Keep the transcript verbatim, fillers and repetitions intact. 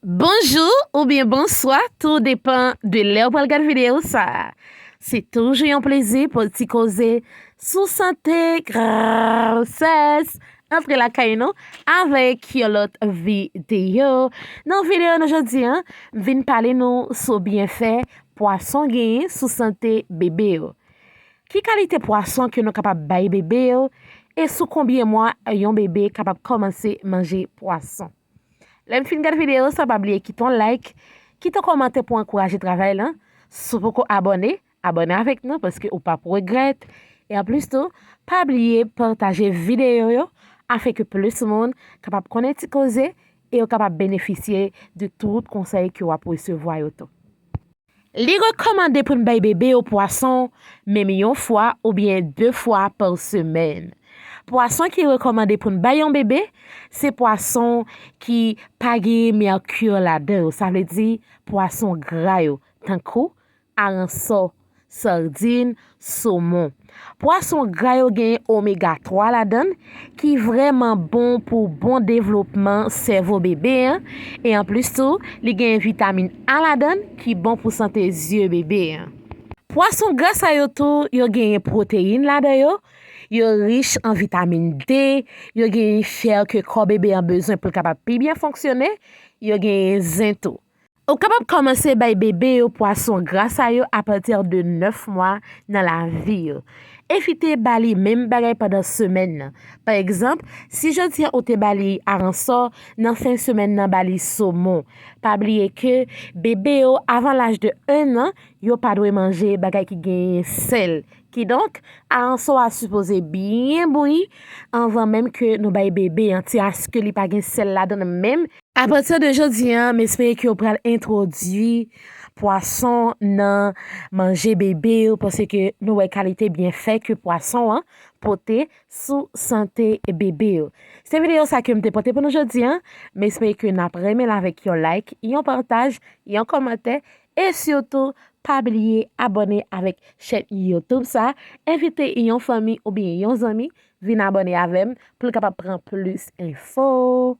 Bonjou oubyen bonswa, tou depan de lè w pral gad videyo sa a. Se toujou yon plezi pou ti koze sou sante, grasès, antre lakay nou avèk yon lòt videyo. Nan videyo nou jodi a, m vin pale nou sou byenfè pwason genyen sou sante bebe yo. Ki kalite pwason ke nou kapab bay bebe yo, e sou konbyen mwa yon bebe kapab kòmanse manje pwason? Lè m fin gad videyo sa, pa bliye kite yon like, kite yon kòmantè pou ankouraje travay lan. Si w poko abòne, abòne avèk nou paske ou p ap regrèt. E anplis tou, pa bliye pataje videyo yo afin ke plis moun kapab konnen ti koze e yo kapab benefisye de tout konsèy ke w ap resevwa yo tou. Li rekòmande pou n bay bebe yo pwason menm yon fwa oubyen de fwa pa semèn. Pwason ki rekòmande pou n bay yon bebe, se pwason ki pa genyen mèki ladan yo, sa vle di pwason gra yo, tankou aransò, sardin, somon. Pwason gra yo genyen omega twa ladan l, ki vrèman bon pou bon devlopman sèvo bebe an, e anplis tou, li genyen vitamin A ladan l, ki bon pou sante zye bebe an. Pwason gra sa yo tou, yo genyen pwoteyin ladan yo, yo rich an vitamin D, yo genyen fè ke kò bebe an bezwen pou l kapab pi byen fonksyone, yo genyen zen tou. Ou kapab kòmanse bay bebe yo pwason gra sa yo apati de nèf mwa nan lavi yo. Evite ba li menm bagay pandan semèn nan. Pa egzanp, si jodi a ou te ba li aransò, nan fen semèn nan ba li somon. Pa bliye ke bebe yo avan laj de en an, yo pa dwe manje bagay ki genyen sèl. Kidonk, aransò a sipoze byen bouyi anvan menm ke nou bay bebe an, ti aske li pa gen sèl ladan l menm. Apati de jodi a, m espere ke w pral entwodui pwason nan manje bebe yo, paske nou wè kalite byenfè ke pwason an pote sou sante bebe yo. Se videyo sa ke m te pote pou nou jodi a. M espere ke n ap renmen l avèk yon like, yon pataj, yon kòmantè, e sitou, pa bliye abòne avèk chèn YouTube sa. Envite yon fanmi oubyen yon zanmi vin abòne avè m pou l kapab pran plis enfo.